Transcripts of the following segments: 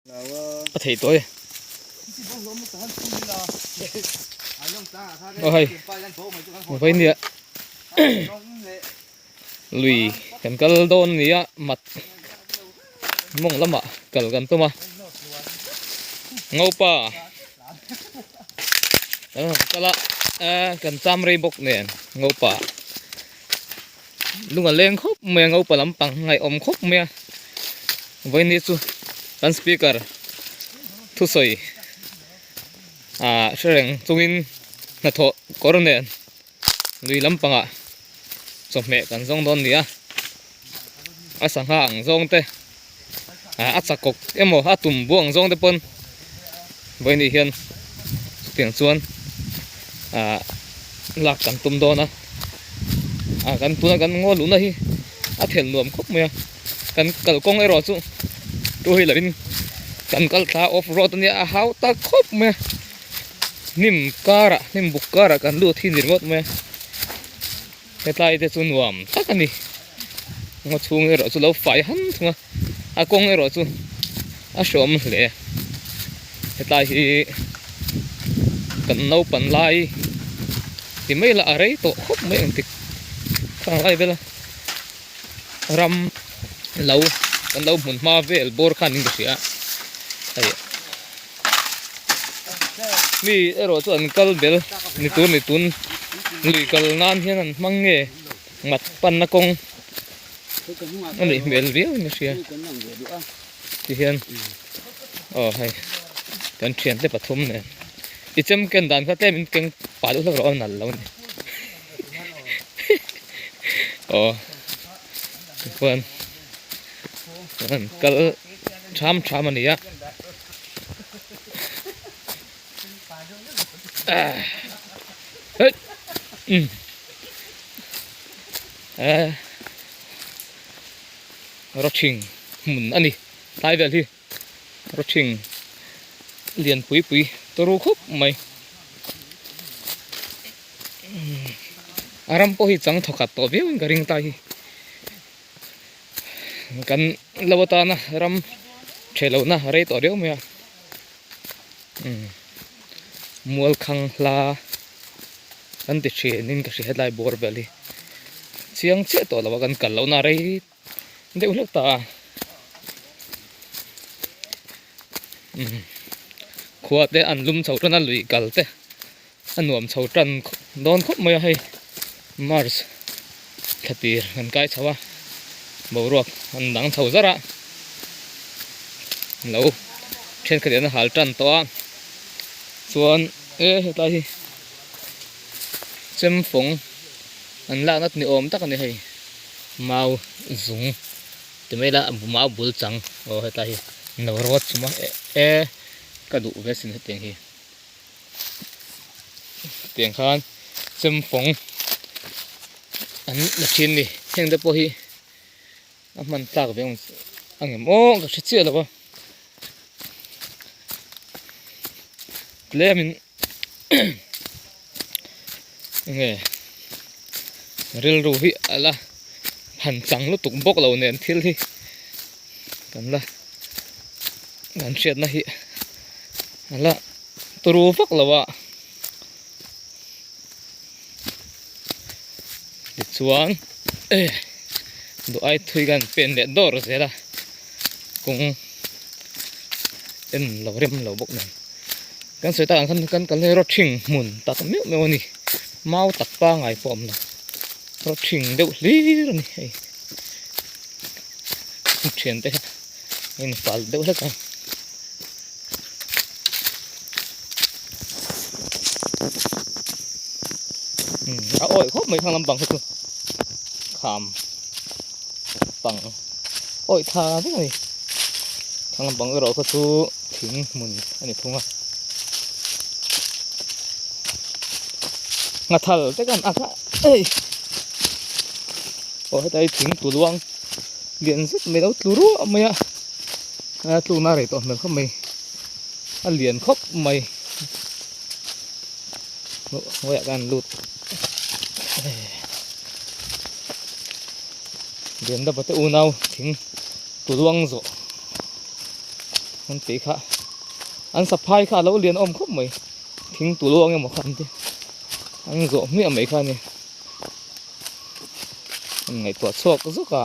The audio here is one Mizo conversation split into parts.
A theih tawh e. Aw hei Vainia lui kan kal dawn a ni a mat mawng lamah kal kan tum a ngopa kan han kal a kan cham rei bawk nen ngopa lung a leng khawp mai a ngopa lampang ngaihawm khawp mai a vawiin chu kan speaker thusawi ah hre reng chungin hnathawh kawr nen lui lampangah chawhmeh kan zawng dawn a ni a a sangha ang zawng te ah a chakawk emaw a tum buang ang zawng te pawn vawiin hian chutiang chuan ah lak kan tum dawn a ah kan tuna kan ngaw luhna hi a thelh nuam khawp mai a kan kalkawng erawh chu two wheeler in kan kal thla off road a nia a hau tak khawp mai a hnim karah hnim buk karah kan lut hi ni ringawt mai a hetlai te chu nuam tak a ni ngaw chhung erawh chu lo fai han thung a a kawng erawh chu a hreawm hle hetlai hi kan naupan lai ti mai lah a rei tawh khawp mai engtik khang lai vel a ram lo kan lo hmun hma vel bawr khan in ka hria hei mi erawh chu an kal bel ni tur ni tun lui kal nan hian an hmang nge mat panna kawng a nih hmel viau in ka hria ti hian aw hei kan thian te pathum nen i chem ken dan kha tlem in keng pah deuh hlek rawh a nalh lo a ni aw tichuan an kal tham tham a ni a hei umm eh rawthing hmun a ni tlai vel hi rawthing lian pui pui tawrh khawp mai a ram pawh hi chang thawkhat tawh viau in ka ring ta hi kan lo atana ram ṭhe lohna a rei tawh riau mai a mualkhang hla kan ti ṭhin in ka hria hetlai bawr vel hi chiang chiah tawh lo a kan kal lohna a rei deuh hlek ta a khua te an lum chho tan a lui kal te a nuam chho tan dawn khawp mai a hei march thla tir kan kai chho a boruak an dang chho zar a lo thenkhat in an hal tan tawh a chuan e hetlai hi chemfawng an lakna ni awm tak a ni hei mau zung ti mai ila mau bul chang aw hetlai hi no rawt chhum a e ka duh ve sin hetiang hi. Tiang khan chem fawng an la thin ni heng te pawh hi a hman tlak ve ang ang em aw ka hre chiah lo a tlemin enge rilru hi a la han chang lutuk bawk lo nen thil hi kan la kan hriatna hi. A la turu vak lo a tichuan e duh ai thui kan pen leh dawr zel a kawng en lo rem lo bawk nen kan sawi tak ang khan kan kal hi rawthing hmun tak meuh meuh a ni mau tak pangai pawh a awm lo rawthing deuh hlir a ni hei thiante hian a infal deuh hlek a. A awih khawp mai thlang lampang hi chu kham pang awih tha vek a ni thlang lampang erawh kha chu thing hmun a ni thung a nghathal te khan a kha ei aw hetlai thing tuluang lian zet mai lo tlu ruah mai a. A tlukna a rei tawh hmel khawp mai a lian khawp mai hnuaiah khan an lut lian dapa te unau thing tuluang zawh. An tih kha an saphai kha a lo lian awm khawp mai thing tulu ang emaw kha an ti an zawh hmiah mai kha a ni an ngaihtuah chhuak zuk a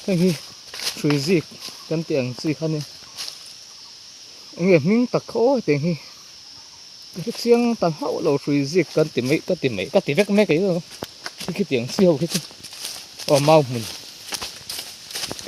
hei hi hrui zik kan tih ang chi kha a ni eng nge hming tak kha aw hetiang hi ka hre chiang ta hauh lo hrui zik kan ti mai ka ti mai ka ti vek mek ei lo khi khitiang chi ho khi chu aw mau hmun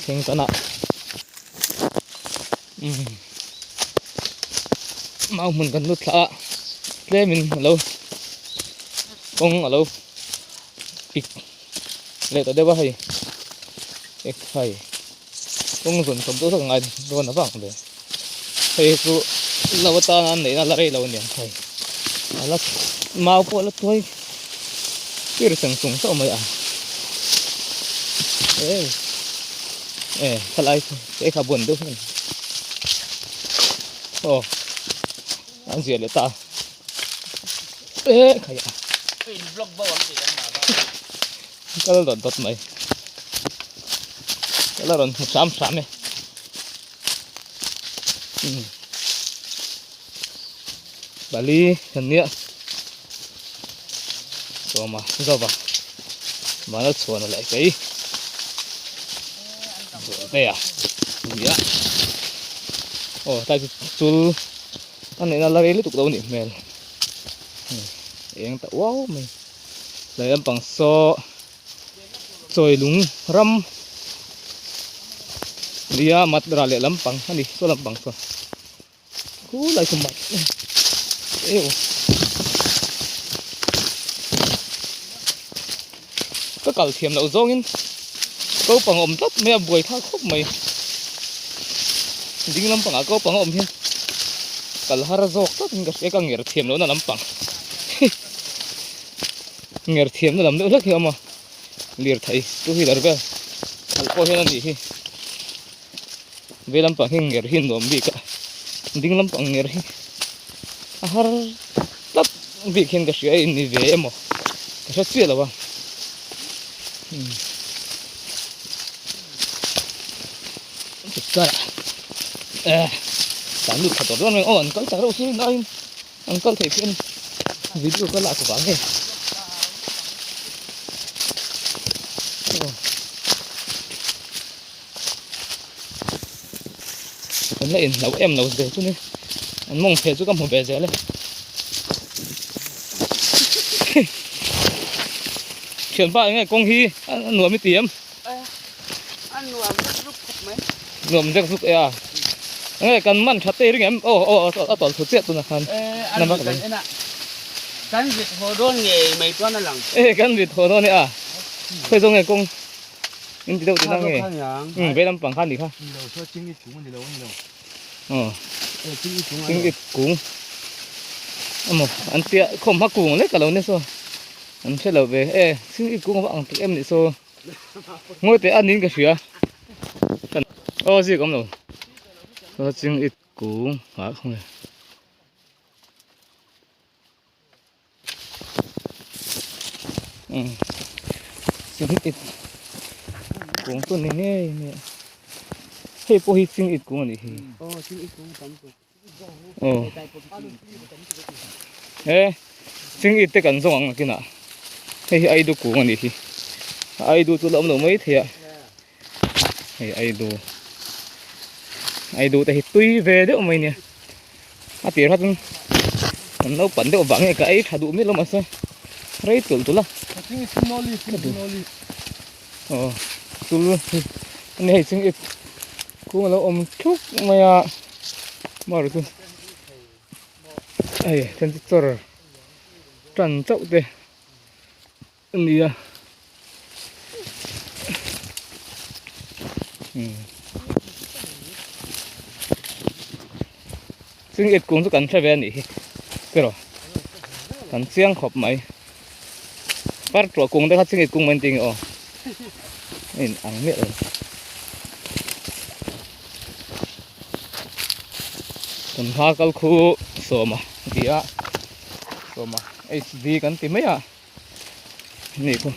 thleng tan a umm mau hmun kan lut thla a tlemin a lo kawng a lo pik leh ta deuh a hei ekhai. Kawng zawn chawp deuh hlek ngai dawn a vang ve. Hei chu lo atana an neihna la rei lo aniang hei. A la mau pawh a la tuai tir seng sung chauh mai a. E e khalai chu te kha buan deuh hian aw an zia leh ta a. E khai a. Kal dawt dawt mai. Ka la rawn hmu hram hram e. Umm. Pali kan nia. Sawma zova. Vana chhuan a leh kei. Zual te a. Nia. Aw tlai chu chul a neihna la rei lutuk lo a nih hmel. Eng ta uau mai. Tlai lampang saw Chawilung ram nia mat rah leh lampang a ni saw lampang saw khulai chu mat eo ka kal thiam loh zawngin kopang a awm tlat mai a buai thlak khawp mai ding lampangah kopang a awm hian kal har zawk tlat in ka hria ka nger thiam lohna lampang. Nger thiamna lam deuh hlek hi a awm a, lirthei two wheeler vel khalh pawh hian a nih hi. Vei lampang hi nger hi nuam bik a, ding lampang nger hi a har tlat bik hian ka hria a in ni ve emaw ka hre chiah lo a. Tan lut kha tawh dawn mai aw an kal tak reuh si naiin. An kal theih phian video ka lak vang hei. An la inhlau em lo zel chu ni. An mawng pheh chu ka hmu ve zel e. Thianpa enge kawng hi a nuam i ti em? A nuam zek zuk khawp mai. Nuam zek zuk e a. Enge kan man tha te ring em? Aw aw a tawlh thu chiah tunah khan. E a lui kan en a. Kan rit haw dawn ngei mai chuan a lang. E kan rit haw dawn e a. Khawi zawng nge kawng in ti deuh tihna nge? Umm vei lampang kha a nih kha. Ni lo saw ching i kung a ni lo a ni lo. Aw. E ching i kung a Ching i kung. Amaw an tia khawm hma kung lek a lo nia saw. An hre lo ve e ching i kung a va ang tak em nih saw. Ngawi teh a niin ka hria aw zik awm lo saw ching it kung ah khaw nge umm ching it kung chu ni ngei mai a hei pawh hi ching it kung a nih hi aw ching it kung tam tawh aw he ching it te kan zawng ang nakinah hei hi aidu kung a nih hi aidu chu la awm lo mai thei a hei aidu aidu te hi tui ve deuh mai nia a tir kha chuan kan naupang deuh vang nge ka ei tha duh miah lo mahse rei tulh tulh a aw chul hi ani hei ching it kung alo awm thuk mai a mar chu hei then chu chawr tan chauh te a ni a umm ching it kung chu kan hre ve a nih hi tiraw kan chiang khawp mai. Par tuah kung te kha chingit kung mai an ti nge aw a in ang miah lo kan hma kal khu sawma ti a sawma hd kan ti mai a ni khu.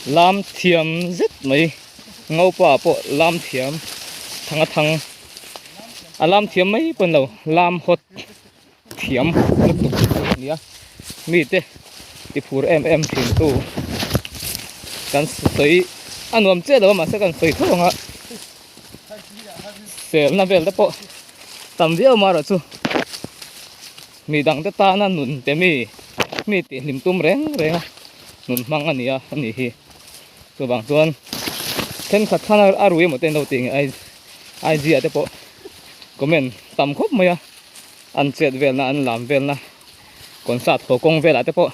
Lam thiam zet mai ngopa pawh lam thiam thang a thang a lam thiam mai pawh a ni lo lam hawt thiam lutuk a ni a mite ti phur em em thin tu kan sawi a nuam chiah lo a mahse kan sawi tho ang a selna vel te pawh tam viau marawh chu. Mi dangte tana nun te mi mi tih hlim tum reng reng a nun hmang a ni a a nih hi. Chuvang chuan thenkhat khan a rui emaw te an lo tih nge IG ah te pawh comment tam khawp mai a an chet velna an lam velna concert haw kawng velah te pawh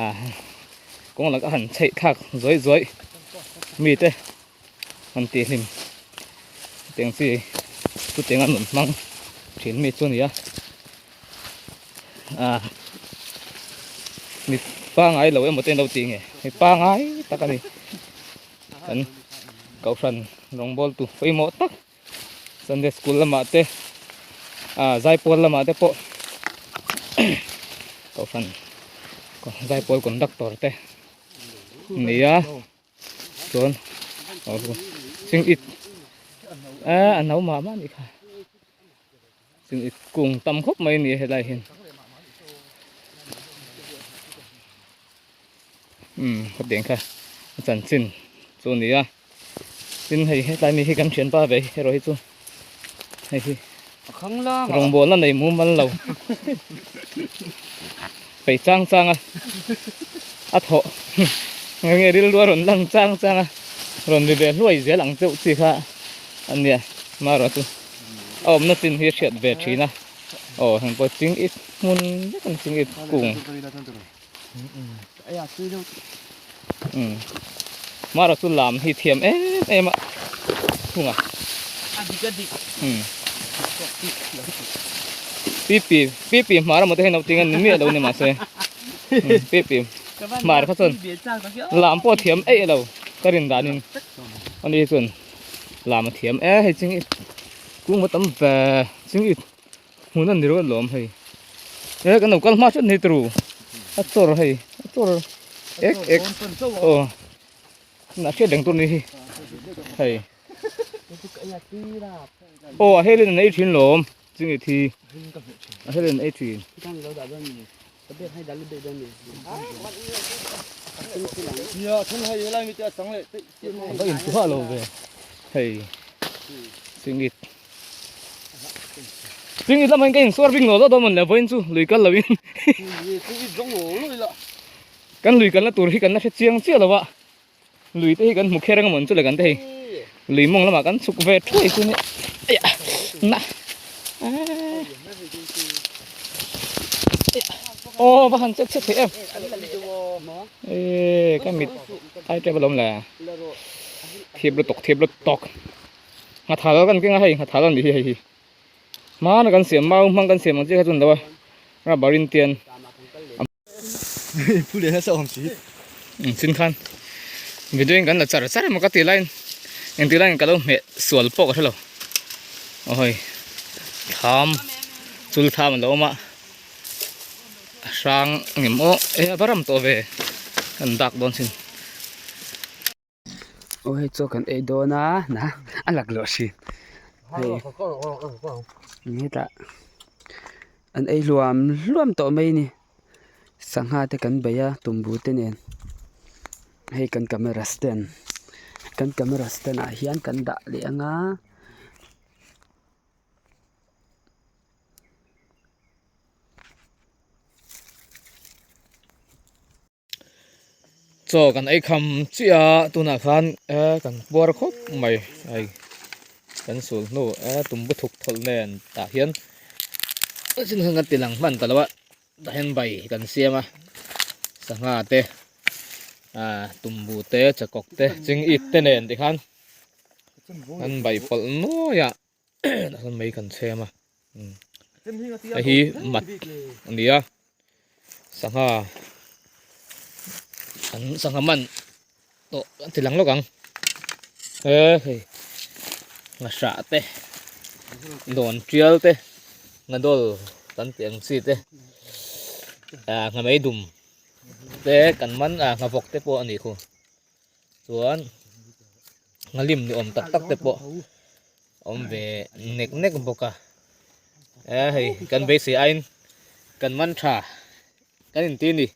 ah kawng laka han chheih thlak zuai zuai mite an tih hlim chutiang chi chutiang a nun hmang thin mi chu a ni a ah mi pangai lo emaw te an lo tih nge mi pangai tak a ni kan kohhran rawngbawl tu pawimawh tak Sunday school lamah te ah zaipawl lamah te pawh kohhran zaipawl conductor te a ni a. Chuan ching it eh a no mah mah a nih kha ching it kung tam khawp mai a ni helai hian umm khawtiang kha a chanchin chu a ni a tin hei hetlai mi hi kan thianpa ve erawh hi chu hei hi rawngbawlna nei mumal lo peih chang chang a a thawh nge nge rilru a rawn lang chang chang a rawn ri ve hluai zel ang cheuh chi kha a nia marawh chu a awmna chin hi a hriat ve thin a aw heng pawh ching it hmun vek an ching it kung umm marawh chu lam hi thiam em em a thung a umm pipi pipi hmar emaw te hian lo ting a ni miah lo ni mahse umm pipi hmar kha chuan lam pawh a thiam eih lo ka rin danin ani hi chuan lam a thiam e hei ching it kung a tam ve ching it Hmun a ni rual lawm hei e kan lo kal hma hret ni turu a chawr hei a chawr ek ek aw a hriat reng tur ni hi hei aw a helin an ei thin lawm chungi thi a helin an ei thin. A intuah lo ve hei chingit chingit lamah hian ka insuar bik nual dawn mawn le vawiin chu lui kal loin kan lui kalna tur hi kan la hre chiang chiah lo a lui te hi kan hmu kher ang emaw chu le kan te hei lui mawng lamah kan chhuk ve thuai chu nia aiah na aw va han chet chhet thei em e ka mit ai tep alawm le thip lutuk thip lutuk nghathal kan keng a hei nghathal a ni hi hei hi hmana kan siam mau hmang kan siam ang chi kha chu ni lo a rubber in tian. Chin khan video in kan la char char emaw ka tih laiin engtik laiin ka lo hmeh sual pawh ka hre lo aw hawi thlam chul thlam a lo awm a a hrang engem aw e a va ram tawh ve kan dak dawn sin. Aw hei chaw kan ei dawn a na a laklawh hrin hei hetah an ei hluam hluam tawh mai a ni sangha te kan bei a tumbu te nen hei kan camera stand kan camera stand ah hian kan dah leh ang a. Chaw kan ei kham chiah a tunah khan eh kan puar khawp mai hei kan sul hnu eh tumbu thuk thawlh nen tah hian chin khan kan ti lang hman ta lo a tah hian bai kan siam a sangha te ah tumbu te chakawk te chingit te nen tikhan an bai pawlh nuai a. Tah chuan mei kan chhem a hei hi mat a ni a sangha an sangha man tawh an ti lang lawk ang he hei nghahrah te dawn tial te ngadawl kan tih ang chi te ah nghamei dum. Te kan man a nghavawk te pawh a nih khu chuan nghalim ni awm tak tak te pawh awm ve nek nek bawk a e hei kan beisei aiin kan man tha kan inti a ni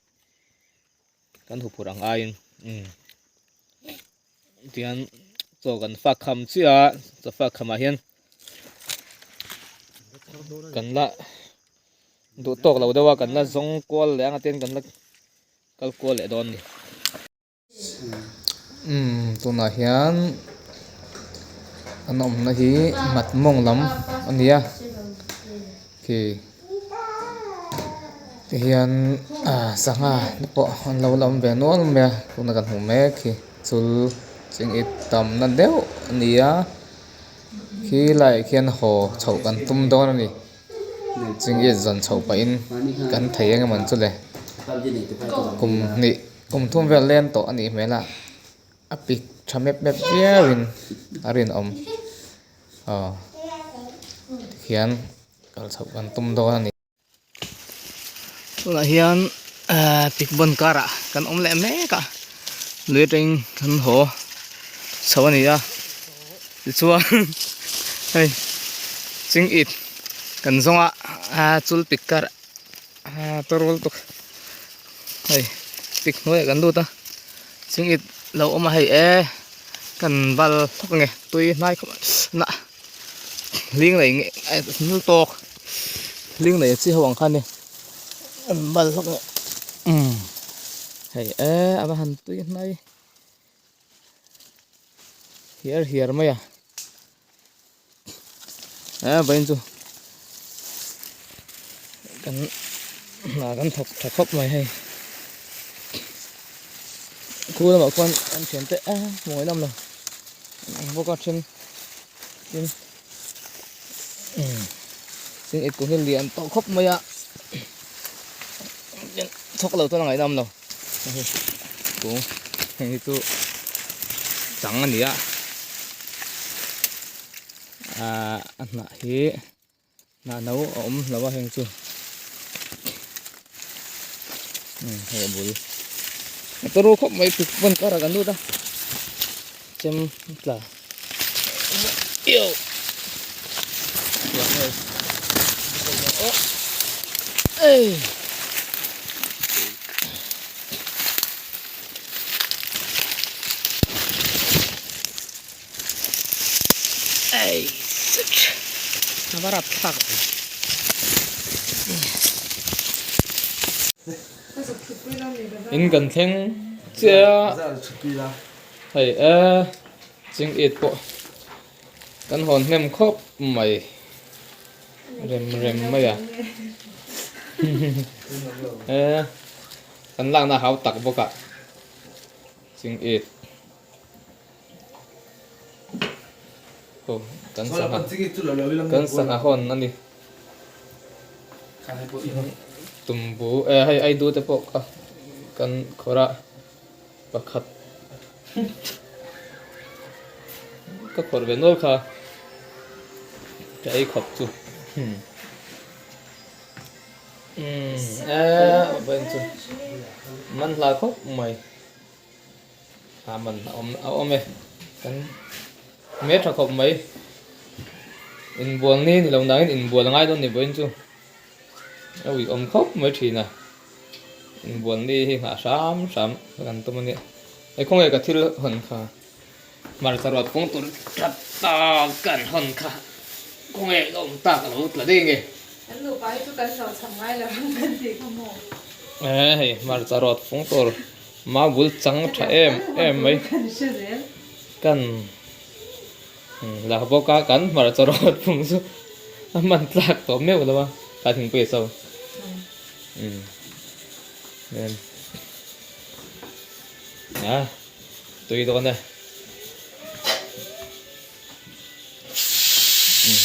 kan huphurh ang aiin umm tihian chaw kan fak kham chiah a chaw fak khamah hian kan la Duh tawk lo deuh a kan la zawng kual leh ang a tin kan la kal kual leh dawn a ni. Umm tunah hian an awmna hi nghat mawng lam a ni a khi ti hian ah sangha te pawh an lo la awm ve nual mai a tuna kan hmuh mek hi chul chingit tamna deuh a ni a khi laiah khian haw chhoh kan tum dawn a ni. Chingit zawn chhoh pahin kan thei eng emaw chu le kum hnih kum thum vel lem tawh a nih hmel a a pik tha mep mep viau in a rinawm aw tikhian kal chhoh kan tum dawn a ni. Tunah hian ehh pik bawn karah kan awm leh mek a lui atangin kan haw chho a ni a tichuan hei chingit kan zawng a aa chul pik kar aa tawrawl tuk hei pik hnuaiah kan lut a chingit lo awm a hei e kan bal hlawk ange tui hnai khawp nah hling nei nge nul tawk hling nei chi ho ang kha a ni an bal hlawk ange umm hei e a va han tui hnai hiar hiar mai a a vawiin chu kan hna kan thawk tha khawp mai hei khu lamah khuan an thiante a hmuh lam lo ang bawk a then tin tin it kum hi lian tawh khawp mai a thawk lo chuan a ngaihnawm lo kung heng hi chu chang a ni a ahh a hnah hi hnah no a awm lo a heng chu umm hei a bul a tawrh khawp mai pik pawn karah kan lut a chem tla In kan thleng chiah a hei e chingit pawh kan hawn hnem khawp mai rem rem mai a e kan lakna hau tak bawk a chingit aw kan sangha kan sangha hawn a ni tumbu eh hei aidu te pawh kha kan khawrh a pakhat ka khawrh ve nual kha ka ei khawp chu umm eh vawiin chu man hla khawp mai. A man a awm a awm e kan hmel tha khawp mai inbual ni ni lo nangin inbual a ngai dawn ni vawiin chu a ui awm khawp mai thin a inbual ni hi nghah hram hram ka kan tum a nia he khawnge ka thil hawn kha hmarcha ruat kawng tur tha tak kan hawn kha khawnge ka awm tak a lo tla daih nge. Kan nupa hi chu kan lo cham ngai lo ang kan tih kha maw. E hei hmarcha ruat fung tur. Mau bul chang tha em em mai kan la bawk a kan hmarcha rawt phung chu a hman tlak tawh meuh lo a ka thingpui a so umm a tui dawn e umm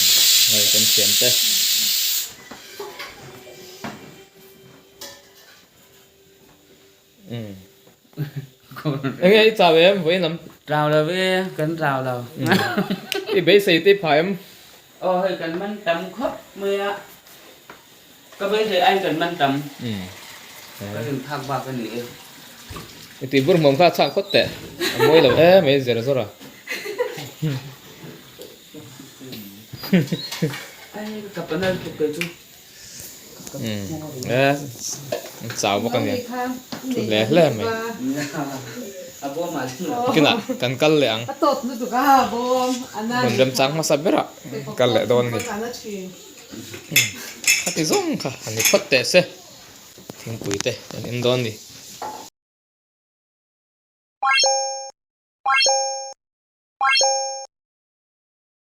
hei kan thiam te. Enge i chau em vawiin lam? Chau lo e, kan chau lo. I beisei te i phah em? Aw hei kan man tam khawp mai a, ka beisei aiin kan man tam. Ka rin phak bak a ni e. I tui bur hmuam kha a chhak phawt teh. A mawi lo em mai zer zawr a. Ai ka panal tuk kei chu. E chau bawk a nia. Thu hle hle mai. Kinah kan kal leh ang. Hmun remchang hmasa berah kal leh dawn a ni. Khati zawng kha a ni phawt teh se. Thingpui te kan en dawn a ni.